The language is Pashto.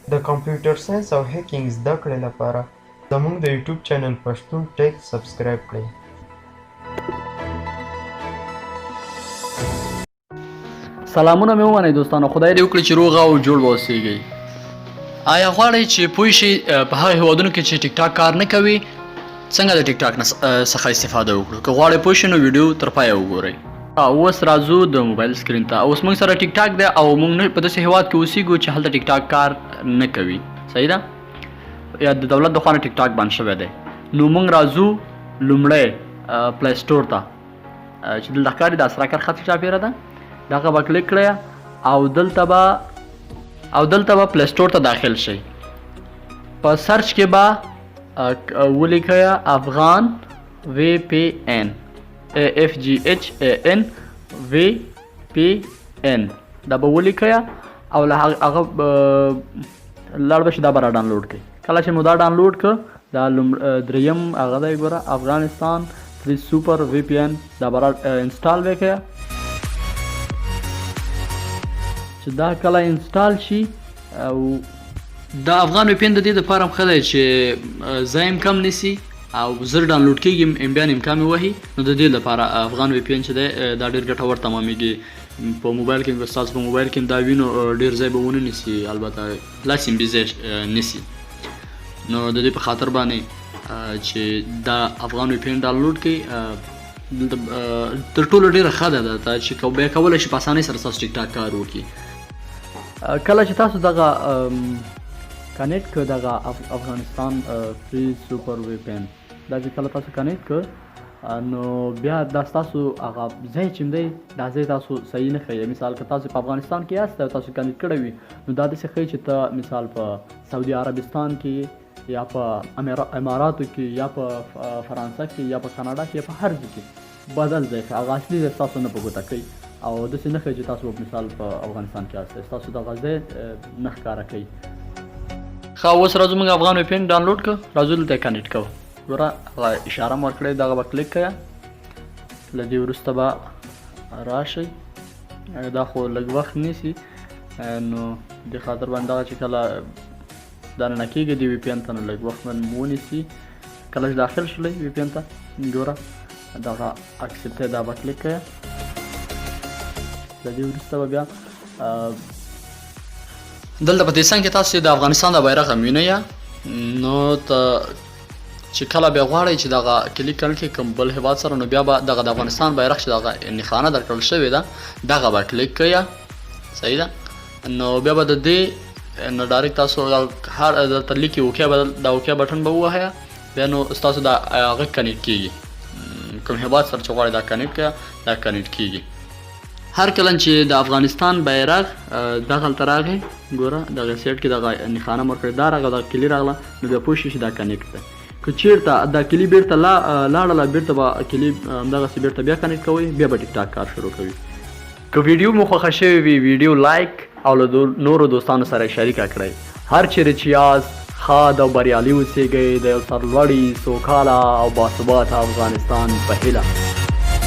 د کمپیوټر ساینس او هیکینګ زده کړې لپاره زموږ د یوټیوب چینل پښتون ټیک سبسکرایب کړئ. سلامونه مې ومنئ دوستانو، خدای دې وکړي چې روغ او جوړ واوسیږئ. آیا غواړئ چې پوه شئ په هغه هیوادونو کې چې ټیک ټاک کار نه کوي څنګه د ټیک ټاک څخه استفاده وکړو؟ که غواړئ پوه شئ نو ویډیو تر پایه وګورئ. اوس راځو د موبایل سکرین ته. اوس موږ سره ټیک ټاک دی او موږ نه په داسې هیواد کې اوسیږو چې هلته ټیک ټاک کار نه کوي، صحیح ده؟ یا د دولت د خوا نه ټیک ټاک بند شوی دی. نو موږ راځو لومړی پلی سټور ته چې دلته ښکاري دا سره کرښه چې چاپېره ده، دغه به کلیک کړئ او دلته به پلی سټور ته داخل شئ. په سرچ کې به ولیکئ افغان وی پی ان، ای اف جی اچ ای ان وی پی ان، دا به ولیکئ او له هغه لاړ به شي، دا به را ډانلوډ کړئ. کله چې مو دا ډانلوډ کړ، دا دریم هغه دی، ګوره افغانستان فری سوپر وی پی ان، دا به را انسټال وکړئ. چې دا کله انسټال شي او دا افغان وی پی ان د دې لپاره هم ښه دی چې ځای هم کم نیسي او زر ډانلوډ کېږي، ام بیان هم کمې وهي. نو د دې لپاره افغان وی پی ان چې دی دا ډېر ګټور تمامېږي. په موبایل کې که ستاسو په موبایل کې دا وي نو ډېر ځای به ونه نیسي، البته لس ام بي ځای نیسي. نو د دې په خاطر باندې چې دا افغان وی پی ان ډانلوډ کړئ، دلته تر ټولو ډېره ښه ده درته چې بیا کولی شي په اسانۍ سره ستاسو ټیک ټاک کار وکړي. کله چې تاسو دغه کنیکټ کړ، دغه افغانستان فری سوپر وی پی ان، دا چې کله تاسو کنیکټ کړ نو بیا دا ستاسو هغه ځای چې دی دا ځای تاسو صحیح نه ښیي. مثال که تاسو په افغانستان کې یاست او تاسو کنیکټ کړی وي نو دا داسې ښیي چې ته مثال په سعودي عربستان کې یا په اماراتو کې یا په فرانسه کې یا په کاناډا کې یا په هر ځای کې بدل ځای ښیي، هغه اصلي ځای ستاسو نه په ګوته کوي او داسې نه ښیي چې تاسو به مثال په افغانستان کې یاست، ستاسو دغه ځای نه ښکاره کوي. ښه اوس راځو موږ افغان وی پي ان ډانلوډ کړو، راځو دلته یې کنیکټ کوو. ګوره هغه اشاره مو ورکړې، دغه به کلیک کړئ، له دې وروسته به راشئ. دا خو لږ وخت نیسي نو دې خاطر باندې دغه چې کله دننه کېږي د وی پي ان ته نو لږ وخت به ونیسي. کله چې داخل شولئ وی پي ان ته، ګوره دغه اکسپټ دا به کلیک کړئ. له دې وروسته به بیا دلته په دې څنګ کې تاسو د افغانستان د بیرغ هم وینئ. نو ته چې کله بیا غواړئ چې دغه کلیک کړئ کې کوم بل هیواد سره، نو بیا به دغه د افغانستان بیرغ چې دغه نښانه درکړل شوې ده دغه به کلیک کړئ، صحیح ده؟ نو بیا به د دې نو ډایرکټ تاسو هر دلته لیکي اوکې به دا اوکې بټن به ووهئ، بیا نو ستاسو دا هغه کنیکټ کیږي کوم هیواد سره چې غواړئ دا کنیکټ کړئ، دا کنیکټ کیږي. هر کله چې د افغانستان بیرغ دغلته راغی، ګوره دغه سیټ کې دغه نښانه مو ورکړې، دا راغله دغه کلي راغله، نو بیا پوه شئ چې دا کنیکټ دی. که چیرته دا کلي بیرته لاړله، بیرته به کلي همدغسې بیرته بیا کنیکټ کوئ، بیا به ټیک ټاک کار شروع کوي. که ویډیو مو خوښه شوې وي، ویډیو لایک او له نورو دوستانو سره شریکه کړئ. هر چیرې چې یاست ښاد او بریالي اوسیږئ. د یو سرلوړي، سوکاله او باثباته افغانستان په هیله.